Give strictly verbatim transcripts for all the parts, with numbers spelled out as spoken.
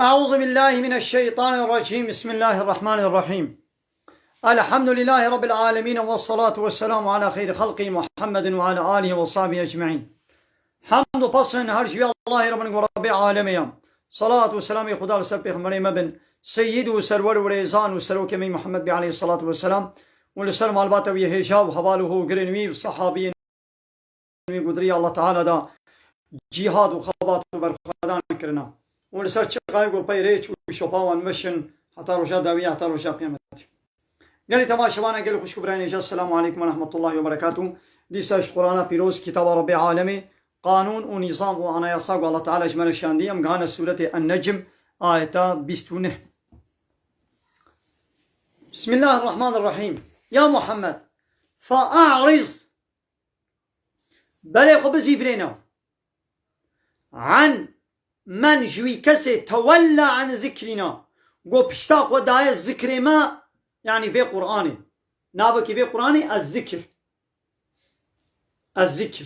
أعوذ بالله من الشيطان الرجيم. بسم الله الرحمن الرحيم. الحمد لله رب العالمين، والصلاة والسلام على خير خلقه محمد وعلى آله وصحبه أجمعين. Hamd û pes her ji wî Allahê re bin ku Rabbê alemê ya. Salat û selamê Xuda li ser pêxemberê me bin, seyyid û serwer û rêzan û serokê me Muhammed bê aleyhissalatu vesselam û li ser malbata wî hêja û heval û hogirên wî û sehabiyên wî ku di rêya Allah Teala da cîhad û xebat û berxwedan kirina û li ser çiqayê ku pey rêç û şopa wan meşin heta roja dawî, heta roja qiyametê. Gelî temaşevana, gelî xwişk û birayên hêja, Selamu aleykum ve rahmetullahi ve berekatuh. Dîsa ji Qur'ana pîroz, kitaba Rabbê alemê, qanûn û nîzam û anayasa ku Allah Teala ji me re şandî, em gihane sûretê En-Necm, ayeta bîst û neh. Bismillahirrahmanirrahîm. Ya Muhammed, fa'ariz, berê xwe bizîvirêne. An men ji wî kesê tewella an zikrîna, go pişta xwe daye zikrê me, yanî vê Qur'anê. Navekî vê Qur'anê Ez-Zikr. Ez-Zikr.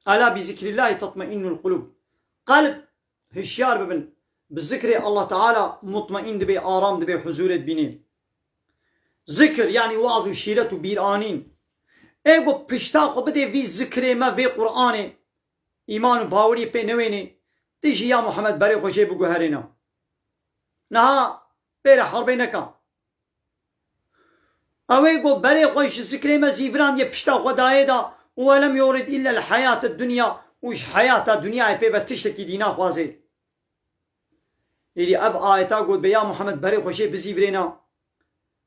Ela bi zikrîllahî tatmeinnul qulûb. Qelb, hişyar bibin. Bi zikrê Allah Teala mutmeîn dibe, aram dibe, huzûrê dibînê. Zikr, yanî waz û şîret û bîranîn. Ê go pişta xwe bidê vî zikrê me, vê Qur'anê, îman û baweriyê pê newênê, tu jî ya Muhammed berê xwe jê biguherêne. Niha pê re herbê neke. Ew ê go berê xwe ji zikrê me zîvirandiye, pişta xwe dayê da û welem yorid illa l-heyate dunya û ji heyata dinyayê pê ve tiştekî dî naxwazê. Êdî ev ayeta got be ya Muhammed berê xwe jê bizîvirêne.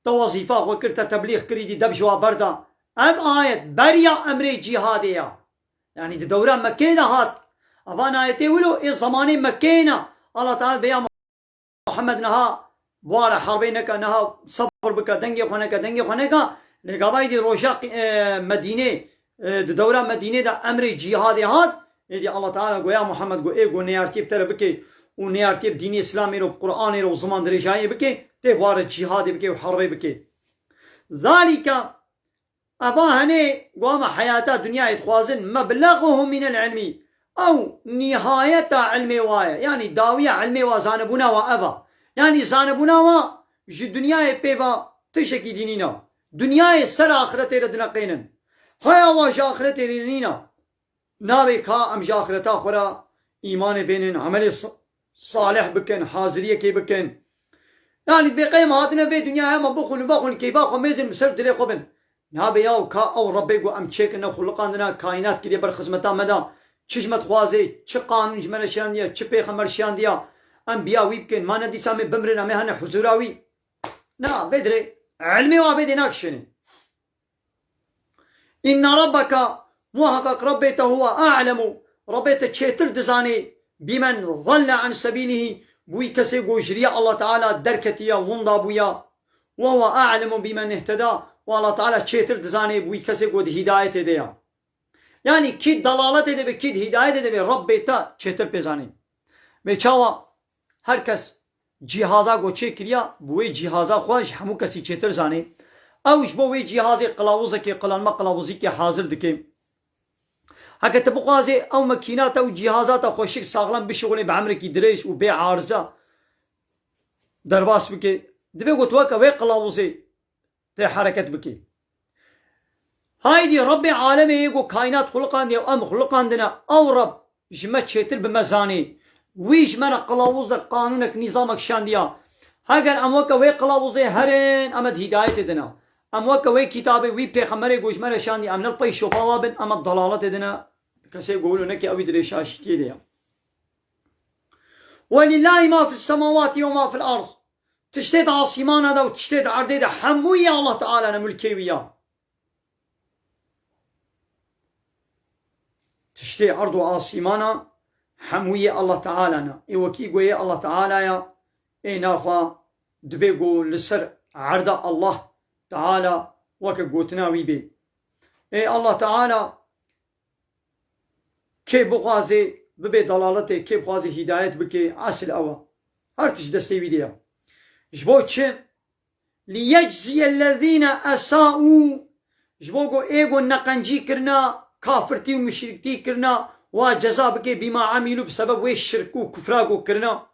Te wezîfa xwe kir, te teblîx kirî dî dev ji wa berda. Ev ayet beriya emrê cîhadê ya. Yanî di dewra Mekkeyê de hat. Evan ayetê wilo ê zemanê Mekkeyê ne. Allah Teala be ya Muhammed niha ware herbê neke, niha sebir bike, dengê xwe neke, dengê xwe neke. Lê gavayî dî roja qi-, e, Medînê, e, di dewra Medînê de emrê cîhadê hat. Êdî Allah Teala go ya Muhammed go ê go neyartiyê bi te re bike û neyartiyê bi dînê Îslamê re û bi Qur'anê re û ziman dirêjayê bike, tê ware cîhadê bike û herbê bike. Zalîke Eva henê go em heyata dinyayê dixwazin, mebleguhum minel ilmî. Ew nihayeta ilmê wa ye. Yanî dawiya ilmê wa, zanebûna wa ev a. Yanî zanebûna wa ji dinyayê pê ve tiştekî dî nîne. Dinyayê ser axiretê re dineqênin. Haya wa ji axiretê re nîne. Nabê ka em ji axireta xwe re îmanê bênin, emelê sa-, salih bikin, haziriyekê bikin. Yanî dibê qey em hatine vê dinyayê, em bixwin û vexwin, keyfa xwe mêzin, bi ser dilê xwe bin. Nabê yaw ka ew Rebbê ku em çêkirine, xuliqandine, kaînat kiriye ber xizmeta me de, çi ji me dixwazê, çi qanûn ji me re şiyandiye, çi pêxember şiyandiye, em biya wî bikin, ma ne dîsa em ê bimirin, em ê hene huzûra wî. Na, vê dirê, ilmê wa vê dê nakişêne. Inne rabbeke, muheqeq Rebbê te huwe a'lemu, Rebbê te çêtir dizanê, bimen zalle an sebîlihî, bi wî kesê ku ji riya Allah Teala derketiye, winda bûye, we huwe a'lemu bimen ihteda, û Allah Teala çêtir dizanê bi wî kesê ku di hîdayetê de ye. Yanî kî dalaletê de be, kî di hîdayetê de be, Rebbê te çêtir pê zanê. Bê çawa her kes cîhaza ku çêkiriya, bi wê cîhaza xwe ji hemû kesî çêtir zanê. Ew ji bo wê cîhazê qilawuzekê, qilanma qilawuzîkê hazir dike. Heke tu bixwazê ew mekîna te û cîhaza te xweşik saxlem bişixulê bi emrekî dirêj û bê ariza derbas bike, divê ku tu weke wê qilawuzê tê hereket bikî. Haydî Rebbê alemê yê ku kaînat xuliqandiye û em xuliqandine, ew Reb ji me çêtir bi me zanê. Wî ji me re qilawuz de qanûnek, nîzamek şandiya. Heger em weke wê qilawuzê herin, em ê di hîdayetê de ne. Em weke wê kitabê, wî pêxemberê ku ji me re şandiye, em ne li pey şopa wa bin, em ê di dalaletê de ne. Kesê ku wilo neke, ew ê di rêşaşîtiyê de ye. Welillahî ma fis semawatî we ma fil ard. Tiştê di asîmana de û tiştê di erdê de hemû yê Allah Teala ne, milkê wî ya. Tiştê erd û asîmana hemû yê Allah Teala ne. Ê wekî ku yê Allah Teala ya, ê naxwe divê ku li ser erda Allah Teala weke gotina wî bê. Ê Allah Teala kê bixwazê bibe dalaletê, kê bixwazê hîdayet bike, esil ew e. Her tişt destê wî de ye. Ji bo çi? Liyecziyellezîne esa'û, ji bo ku ê ku neqencî kirina, kafirtî û muşriktî kirina, wa ceza bike bîma emîlû, bi sebeb wê şirk û kufra ku kirina.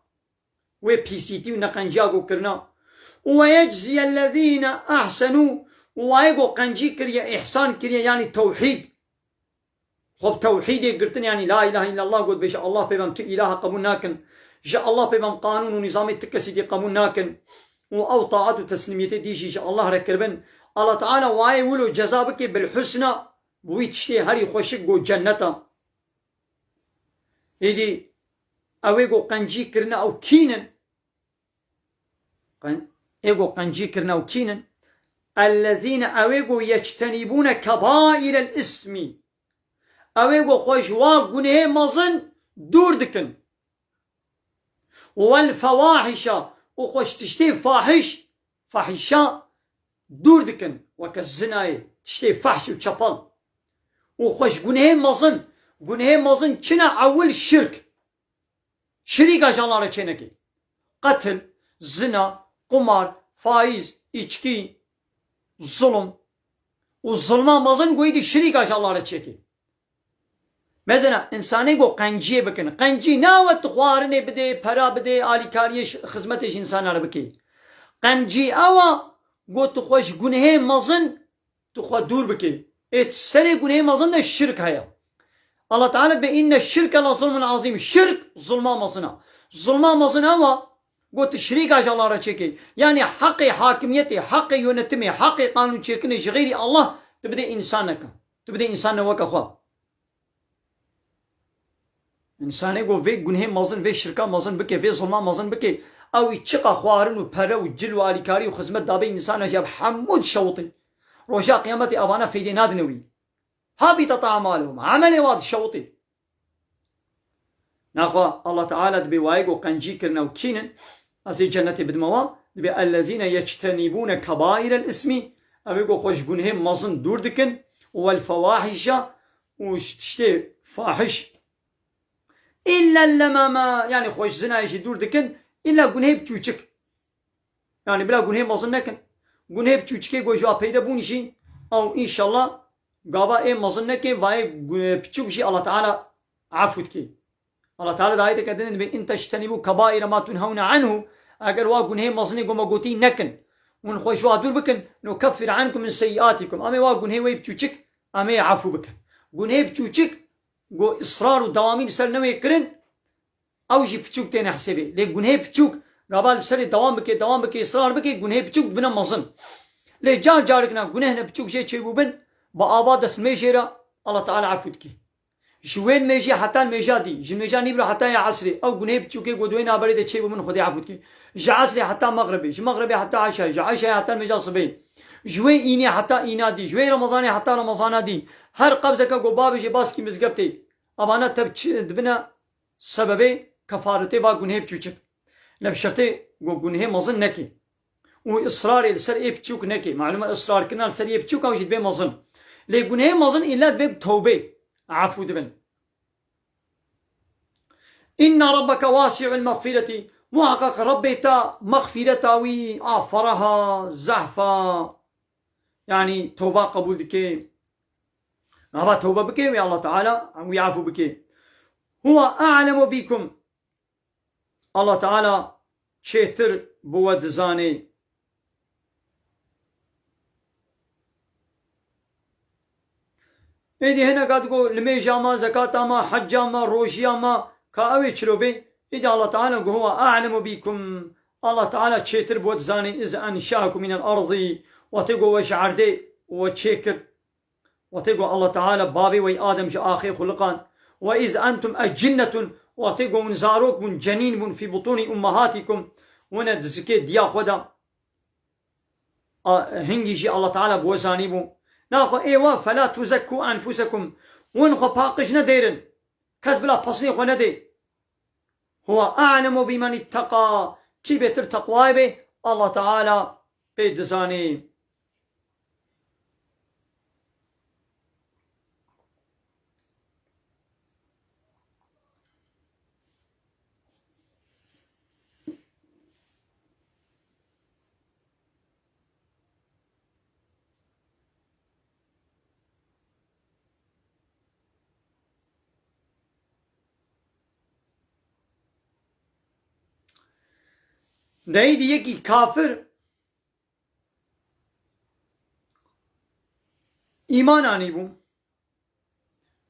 wê pîsîtî û neqenciya ku kirina. Û we yecziyellezîne ehsenû, û wayê ku qencî kiriye, îhsan kiriye, yanî tewhîd. Xwe bi tewhîdê girtin, yanî la îlahe îllallah got, bêje Allah pê bem tu îlaha qebûl nakin. Ji Allah pê bem qanûn û nîzamê tu kesî dî qebûl nakin. Û ew taat û teslîmiyetê dî jî ji Allah re kiribin. Allah Teala wayê wilo ceza bike bil husna, bi wî tiştê herî xweşik got cenneta. Êdî ew ê got qencî kirine ew kîn in? Qen-, ê got qencî kirine ew kîn in? Ellezîne, ew ê got yectenîbûne kebaîrel îsmî. Ew ê got xwe ji wa gunehê mezin dûr dikin. Wel fewahişa, û xwe ji tiştê fahiş, fahîşa dûr dikin. Weke zinayê, tiştê fahş û çepal. Û xwe ji gunehê mezin, gunehê mezin çi ne? Ewil şirk. Şirîka ji Allah re çênekê. Qetil, zina, qumar, faîz, îçkî, zulm. Û zulma mezin got êdî şirîka ji Allah re çêkê. Mesela, însanê got qenciyê bikin. Qencî ne ew e tu xwarinê bidê, pera bidê, alîkariyê, ş-, xizmetê ji însanan re bikê. Qencî ew e got tu xwe ji gunehê mezin tu xwe dûr bikê. Ê serê gunehê mezin de şirk heye. Allah Teala dibe, inne şirke la zulmun azîm. Şirk zulma mezin e. Zulma mezin ew e got tu şirîka ji Allah re çêkê. Yanî heqê hakimiyetê, heqê yönetimê, heqê qanûn çêkinê ji xeyrî Allah tu bidê însaneke. Tu bidê însan ne weke xwe. Însanê ku vê gunhê mezin, vê şirka mezin bike, vê zulma mezin bike, ew ê çiqa xwarin û pere û cil û alîkarî û xizmet dabê însana jî, ev hemû dişewitê. Roja qiyametê evana feydê nadine wî. Habîtet a'maluhum. Emelê wa dişewitê. Naxwe Allah Teala dibê wayê ku qencî kirine û kînin, ez ê cennetê bidime wa, dibê ellezîne yectenîbûne kebaîrel îsmî, ew ê ku xwe ji gunhê mezin dûr dikin, û wel fewahîşa, û ji tiştê fahiş. Îlla lemama, yanî xwe ji zinayê jî dûr dikin, îlla gunhê biçûçik. Yanî bila gunhê mezin nekin. Gunhê biçûçikê ku ji wa peyde bûn jî, ew înşallah gava ê mezin neke, vayê gu-, piçûk jî Allah Teala efû dike. Allah Teala di ayeteke din dibê, in tectenîbû kebaîre ma tunhewne anhu, eger wa gunhê mezinê ku me gotî nekin, hûn xwe ji wa dûr bikin, nukeffir ankum min seyyiatikum, em ê wa gunhê wê biçûçik, em ê efû bikin. Gunhê biçûçik ku israr û dewamî li ser newê kirin, ew jî piçûk têne hesêbê. Lê gunhê piçûk, gava li serê dewam bike, dewam bike, israr bike, gunhê piçûk dibine mezin. Lê car carik na guneh ne piçûk jê çêbûbin, bi ava destmêjê re Allah Teala efû dike. Ji wê nimêjê heta nimêja dî, ji nimêja nîvro heta ya esrê, ew gunhê piçûkê ku di wê navberê de çêbûbin, Xwedê efû dike. Ji esrê heta mexribê, ji mexribê heta eşa, ji eşayê heta nimêja sibê. Ji wê înê heta îna dî, ji wê remezanê heta remezana dî. Her qebzeke ku babê jê baskî mizgeftê, evana tev çi-, dibine sebebê kefaretê va gunhê biçûçik. Lê bi şertê ku gunhê mezin nekê. Û israrê li ser ê biçûk nekê. Malûm e israrkirina li ser ê biçûk ew jî dibê mezin. Lê gunhê mezin îlla dibê bi tewbê efû dibin. Inna rabbeke wasi'ul mexfireti. Muhaqqaq Rabbê te mexfireta wî a feraha, zehfa. Yanî tewba qebûl dike. Gava tewbe bike wê Allah Teala wî efû bike. Huwa a'lemu bikum. Allah Teala çêtir bi we dizanê. Êdî hineka digo, limêja me, zekata me, hecca me, rojiya me, ka ew ê çilo bê? Êdî Allah Teala go, huwa a'lemu bikum. Allah Teala çêtir bi we dizanê, iz enşa'akum minel ardi. Wextê go we ji erdê we çêkir. Wextê ku Allah Teala babê we Adem ji axê xuliqand, ve iz entum ecinnetun, wextê ku hûn zarok bûn, cenîn bûn, fî butûnî ummahatikum, hûn e di zikê diya xwe de, a, hingî jî Allah Teala bi we zanîbû. Naxwe ê we, fela tuzekkû enfusekum, hûn xwe paqij nedêrin, kes bila pesnê xwe nedê. Huwa a'lemu bimen itteka. Kî bêtir teqwayê bê, Allah Teala pê dizanê. De êdî yekî kafir îman anîbû.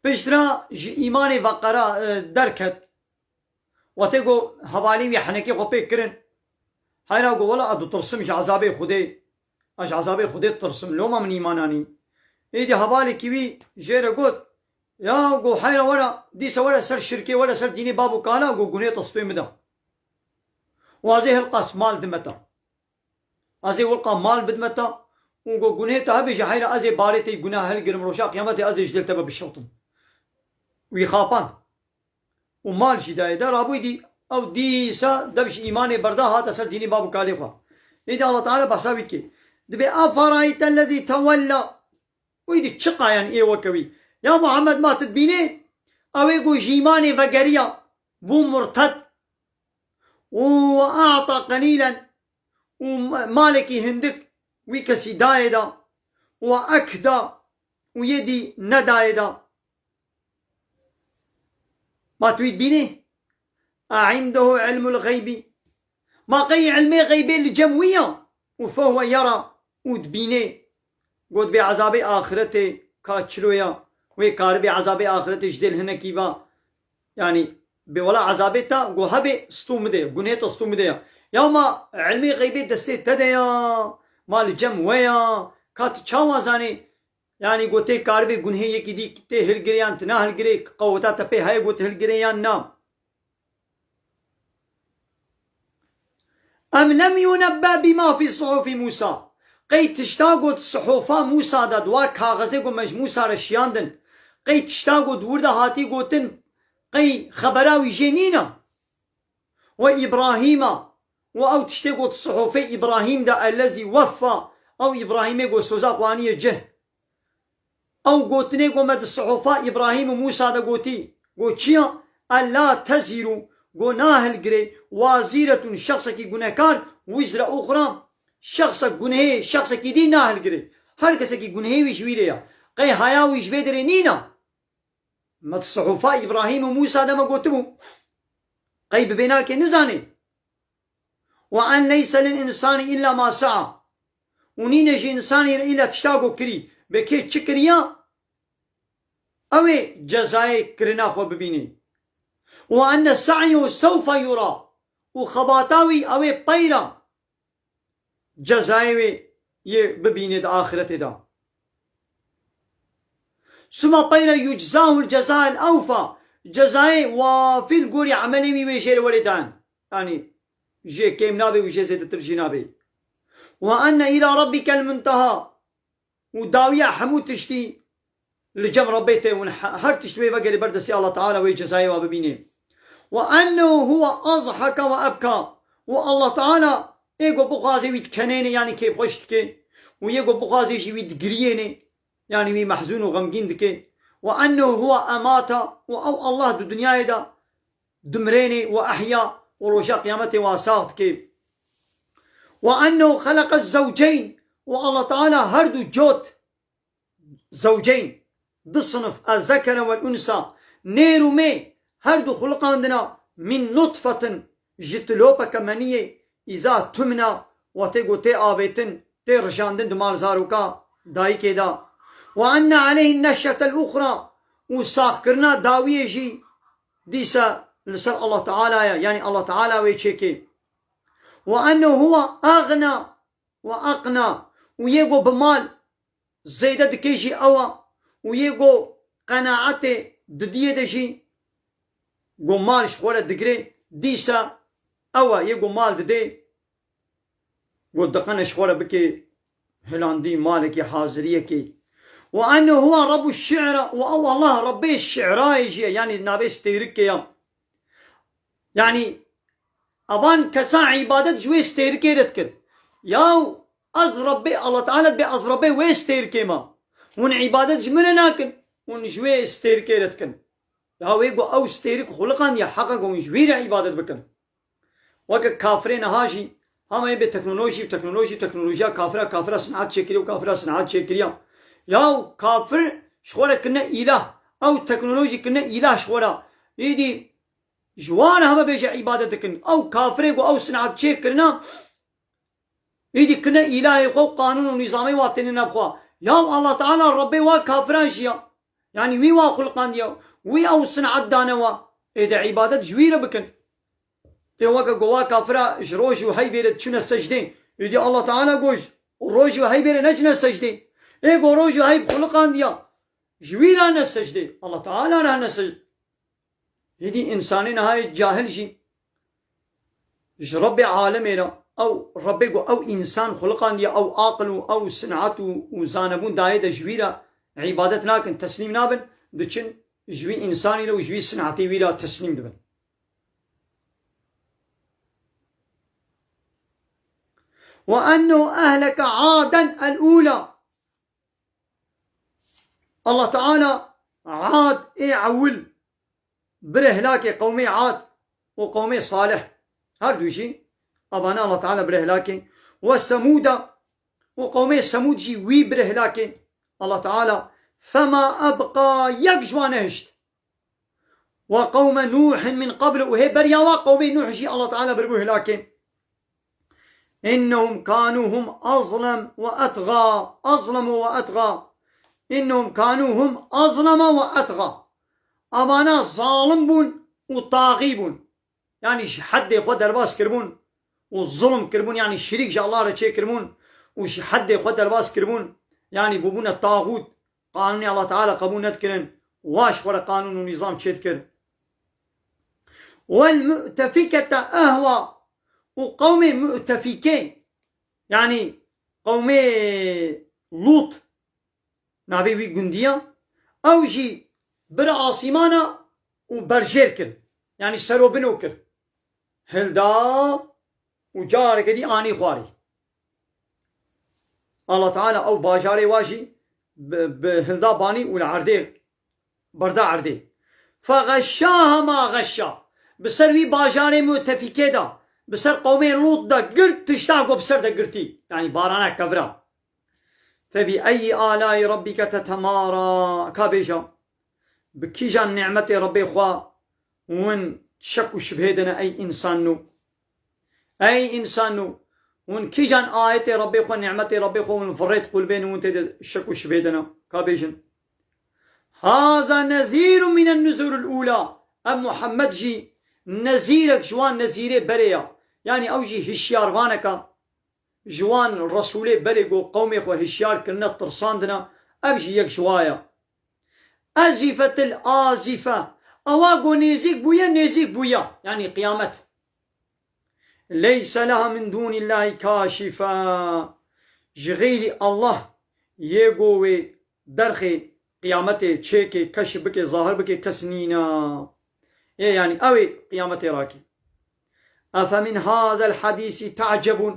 Piştre ji îmanê veqera, e, derket. Wextê ku hevalî wî henekê xwe pê kirin, heyra got, "Wela ez ditirsim ji ezabê Xwedê. Ez ji ezabê Xwedê ditirsim. Loma min îman anî." Êdî hevalekî wî jê re got, "Ya," got, "heyra were, dîsa were ser şirkê, were ser dînê bab û kala, got, gunê te stûyê min de. Û ez ê hilqas mal dime te." Ez ê wilqa mal bidime te û got, "Gunehê te hebê jî heyra ez ê barê te yî guneh hilgirim, roja qiyametê ez ê ji dêl te ve bişewtim." Wî xapand. Û mal jî dayê de, rabûyî dî, ew dîsa dev ji îmanê berda, hate ser dînê bab û kalê xwe. Êdî Allah Teala behsa wî dike. Dibê, "Eferayte lezî tewella." Wî dî çi qayan ê weke wî? Ya Muhammed, ma tu dibînê? Ew ê ku ji îmanê vegeriya, bû murted. Û a'ta qelîlen, û ma-, malekî hindik wî kesî dayê da, û ekda, û yê dî nedayê da. Ma tu wî dibînî? A indehu ilmul xeybî? Ma qey ilmê xeybê li cem wî ya? Û fehuwe yera, û dibînê. Got, bê ezabê axiretê ka çilo ya, wê karibê ezabê axiretê ji dêl hinekî va. Yanî, bê wela ezabê ta, got, hebê stû midê, gunê ta stû midê ya. Ya ma ilmê xeybê destê te de ya, ma li cem we ya, ka tu çawa zanê? Yanî, got, tê karibê gunhê yekî dî tê hilgirê yan tu nahilgirê, qeweta te pê heye got hilgirê yan na? Em lem yunebbe bima fî suhufi Musa. Qey tişta got suhufa Musa de, di wa kaxezê got me ji Musa re şiyandin. Qey tişta got wir de hatî gotin, qey xebera wî jê nîna? We Îbrahîma, we ew tiştê got suhufê Îbrahîm de ellezî weffa, ew Îbrahîmê got soza xwe aniye cih. Ew gotinê ku me di sihufa Îbrahîm û Mûsa de gotî, got çi ya? Ella tezîrû, got nahilgirê, wazîretûn, şexsekî gunehkar, wizre uxra, şexsek gunehê şexsekî dî nahilgirê. Her kesekî gunehê wî ji wî re ya. Qey haya wî ji vê derê nîna? Me di sihufa Îbrahîm û Mûsa de me gotibû. Qey bi vê nakê nizanê? Ve en leyse lil insani illa ma sa'a. Û nîne ji însanî re îlla tişta ku kirî. Be kê çi kiriya, ew ê cezayê kirina xwe bibînê. Ve enne sa'yehu sewfe yura. Û xebata wî ew ê peyra cezayê wê yê bibînê di axiretê de. Suma peyra yuczahul cezayel ewfa. Cezayê wafî li gorî emelê wî wê jê re werê dan. Yanî jê kêm nabe û jê zêdetir jî nabe. Ve enne îla rabbikel munteha. Û dawiya hemû tiştî li cem Rebbê tê û he-, her tişt wê vegerê ber destê Allah Teala wê cezayê wa bibînê. Ve ennehu huve azhaka ve ebka. Û Allah Teala ê ku bixwazê wî dikenênê, yanî kêfxweş dike. Û yê ku bixwazê jî wî digiriyênê, yanî wî mehzûn û xemgîn dike. Ve ennehu huve emata. Û ew Allah di dinyayê de dimirênê ve ehya û roja qiyametê wa sax dike. Ve ennehu xeleqe zewceyn. Û Allah Teala her du cot, zewceyn, du sinif, ez-zekere vel unsa, nêr û mê, her du xuliqandina, min nutfetin, ji tilopeke meniyê, îza tumna, wextê ku tê avêtin, tê rijandin di mal zaroka dayikê de. Ve enne aleyhi neşşetel uxra, û saxkirina dawiyê jî dîsa li ser Allah Teala ye, yanî Allah Teala wê çêkê. Ve ennehu huve agna ve aqna, û yê ku bi mal zêde dike jî ew e, û yê ku qenaetê didiyê de jî ku mal ji xwe re digire, dîsa ew e yê ku mal didê, ku diqene ji xwe re bike hilandî malekê haziriyekê. Ve ennehu huve Rebbu şi'ra, û ew Allah Rebbê şi'rayê jî ye, yanî navê stêrikê ya. Yanî evan kesa îbadet ji wê stêrikê re dikin. Yaw ez Rebbê, Allah Teala dibê ez Rebbê wê stêrikê me. Hûn îbadet ji min re nakin. Hûn ji wê stêrikê re dikin. Ya wê ku ew stêrik xuliqandiye, heqa ku hûn ji wî re îbadet bikin. Weke kafirê niha jî hema ê bê teknolojî, teknolojî, teknolojiya kafira, kafira sinat çêkiriye û kafira sinat çêkiriya. Yaw kafir ji xwe re kirine îlah. Ew teknolojî kirine îlah ji xwe re. Îdî Ji wan re heme bêje îbadet dikin. Ew kafirê ku ew sinat çêkirine, êdî kirine îlahê xwe û qanûn û nîzamê wa têne nav xwe. Ya Allah Teala Rebbê wa kafiran jî ya. Yanî wî wa xuliqandiye, wî ew sinat dane wa. Êdî îbadet ji wî re bikin. Tê weke ku wa kafira ji roj û heybê re diçûne secdê. Êdî Allah Teala got, roj û heybê re neçine secdê. Ê ku roj û heyb xuliqandiya, ji wî re ne secdê. Allah Teala re ne secdê. Êdî însanê niha yê cahil jî ji Rebbê alemê re, ew Rebbê ku ew însan xuliqandiye, ew aqil û ew sinat û, û zanebûn daye de ji wî re îbadet nakin, teslîm nabin, diçin ji wî însanî re û ji wî sinatê wî re teslîm dibin. Ve ennehu ehleke Aden el-ula. Allah Teala Ad ê ewil bire hilakê, qewmê Ad û qewmê Salih. Her du jî, abana Allah Teala bire hilakê. Ve Semûda, û qewmê Semûd jî wî bire hilakê. Allah Teala, fema ebqa, yek ji wan nehişt. Ve qewme Nûhin min qabl, û hê beriya wa qewmê Nûh jî Allah Teala biribû hilakê. Innehum kanu hum azlem ve etga. Azlemu ve etga. Innehum kanu hum azlema ve etga. Amana zalim bûn û taxî bûn. Yanî ji heddê xwe derbas kiribûn û zulm kiribûn, yanî şirîk ji Allah re çêkiribûn û ji heddê xwe derbas kiribûn. Yanî bûbûne taxût, qanûnê Allah Teala qebûl nedikirin, wa ji xwe re qanûn û nîzam çêdikir. Wel mu'tefikete ehwa, û qewmê mu'tefîkê, yanî qewmê Lût, navê wî gundiya, ew jî bir asîmana û berjêr kir. Yanî serobino kir. Hilda û careke dî anî xwarê. Allah Teala ew bajarê wa jî bi, bi hilda banî û li erdê berda erdê. Feğeşşaha ma ğeşşa. Bi ser wî bajarê mutefîkê de, bi ser qewmê Lût de girt tişta ku bi ser de girtî. Yanî barana kevira. Febi eyyi alai rabbike tetemara. Ka bêje, bi kîjan nîmetê Rebbê xwe hûn şek û şibhê dine ey însanno? Ey însanno, hûn kîjan ayetê Rebbê xwe, nîmetê Rebbê xwe hûn virêt qulbên hûn tê de şek û şibhê dine? Ka bêjin. Haza nezîrun minen nuzuril ula. Ev Muhammed jî nezîrek ji wan nezîrê berê ya. Yanî ew jî hişyarvaneka ji wan Resûlê berê ku qewmê xwe hişyar kirine, tirsandine, ev jî yek ji wa ye. Ezîfetil azîfe. Ewa ku nêzîk bûye, nêzîk bûye. Yanî qiyamet. Leyse leha min dûnîllahî kâşife. Ji xeyrî Allah yê ku wê derxê qiyametê çêkê, keşif bike, zahir bike, kes nîna. Ê, yanî ew ê qiyametê rakê. Efe min hazel hadîsî te'cebûn.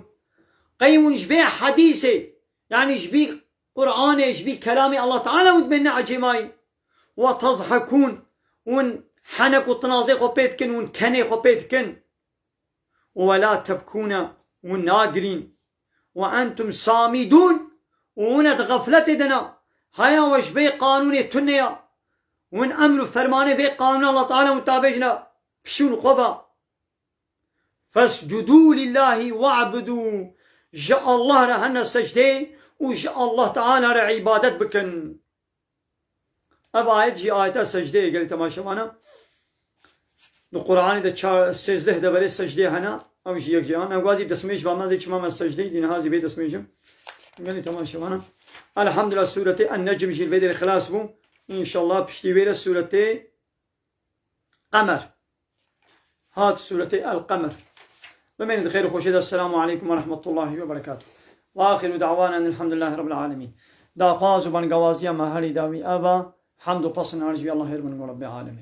Qey hûn ji vê hadîsê, yanî ji bî Qur'anê, ji bî kelamê Allah Teala hûn dibêne ecêmayî? Ve tezhekûn, hûn henek û tinazê xwe pê dikin, hûn kenê xwe pê dikin. Ve la tebkûne, hûn nagirîn. Ve entum samidûn, û hûn di xefletê de ne. Haya we ji vê qanûnê tune ya. Hûn emr û fermanê vê qanûna Allah Teala hûn tabe jine. Pişûn xwe be. Fescudû lillahî we'budû. Ji Allah re hene secdê û ji Allah Teala re îbadet bikin. Ev ayet jî ayeta secdeyê, gelî temaşevana. Di Qur'anê de çar, sêzdeh deverê secdeyê hene. Ew jî yek jî an. Ew gazî destmêj ba me zê çima me secdeyê dî niha zî bê destmêjim. Gelî temaşevana. Elhamdulillah, sûretê En-Necm jî li vê derê xilas bû. Înşallah piştî wê re sûretê Qemer. Hat sûretê El-Qemer. Bimênin di xêr û xweşê de. Esselamu aleykum ve rahmetullahi ve berekatuh. Ve axiru da'wana enilhamdülillahi rabbil alemin. Daxwaz û bangawaziya me herî dawî ev e. Hamd û pesn harc wî Allah her bin Rabbê alemîn.